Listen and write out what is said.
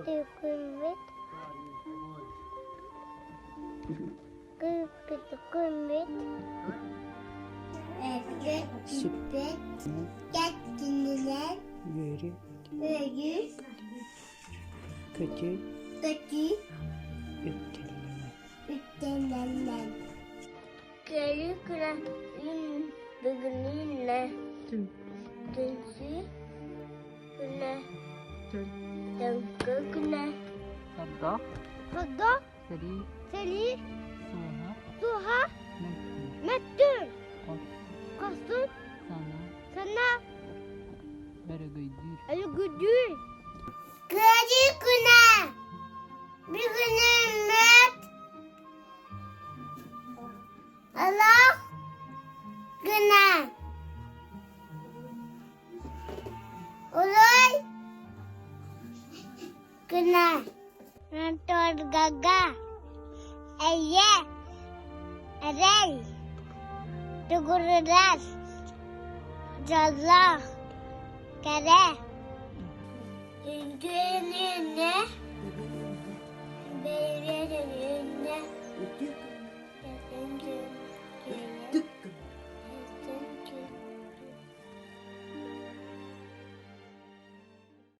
Күммүт Күммүт Сүппэт Кэккинилэр Үөрүү Үөрүү Көтүү Көтүү Үктэллэнэн Үктэллэнэн Кэлии күнэ бүгүнүнэ Түнсүү күнэ Төҥкө күнэ Сордоох Сордоох Сэрии Сэрии Суоһа Суоһа Мөттүн Мөттүн Хорсун Хорсун Санаа Санаа Өрөгөйдүүр Өрөгөйдүүр Кэлии күнэ бүгүнү мэт Алах гына Улай гына Торгага Эйэ Эрэл Тугурурас Дьоллоох Кэрэ Үтүөнүнэ Бэйбэринэ.